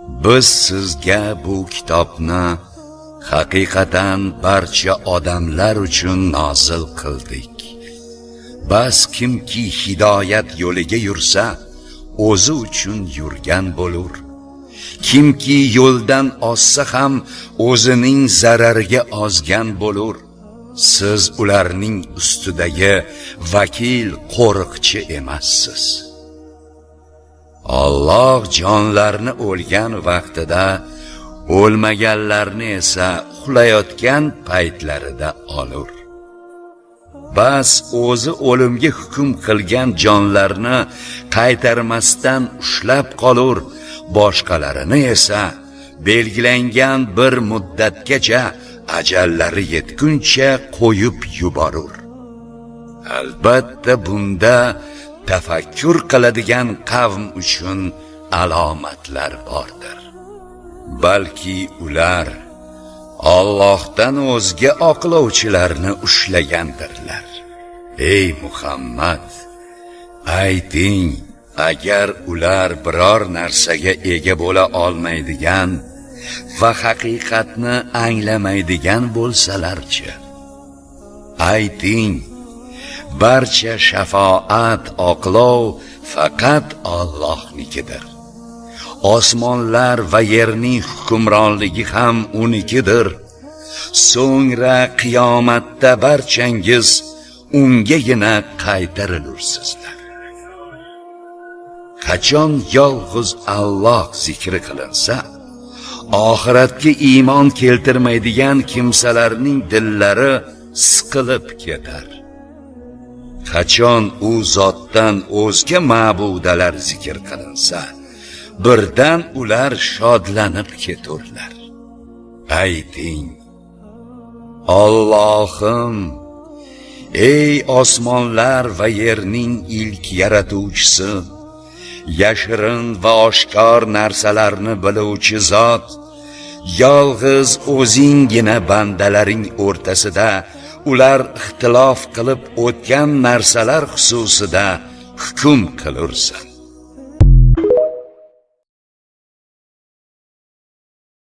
Biz sizga bu kitobni haqiqatan barcha odamlar uchun nozil qildik. Bas kimki hidoyat yo'liga yursa, o'zi uchun yurgan bo'lur. Kimki yo'ldan ozsa ham o'zining zarariga ozgan bo'lur. Siz ularning ustidagi vakil, qo'riqchi emassiz. Alloh jonlarni o'lgan vaqtida, o'lmaganlarni esa uxlayotgan paytlarida olur. Bas o'zi o'limga hukm qilgan jonlarni qaytarmasdan ushlab qolur, boshqalarini esa belgilangan bir muddatgacha ajallari yetguncha qo'yib yuborur. Albatta bunda tafakkur qiladigan qavm uchun alomatlar bordir. Balki ular Allohdan o'zga oqlovchilarni ushlagandirlar. Ey Muhammad, ayting, agar ular biror narsaga ega bo'la olmaydigan va haqiqatni anglamaydigan bo'lsalarchi? Ayting, barcha shafoat, oqlov faqat Allohnikidir. Osmonlar va yerning hukmronligi ham unikidir. So'ngra qiyomatda barchangiz ungagina qaytarilursizlar. Qachon yolg'iz Alloh zikri qilinsa, oxiratga iymon keltirmaydigan kimsalarning dillari siqilib ketar. Qachon u zotdan o'zga ma'budalar zikr qilinsa, birdan ular shodlanib keturlar. Ayting: Allohim, ey osmonlar va yerning ilk yaratuvchisi, yashirin va oshkor narsalarni biluvchi zot, yolg'iz o'zinggina bandalaring o'rtasida ular ixtilof qilib o'tgan narsalar xususida hukm qilursan.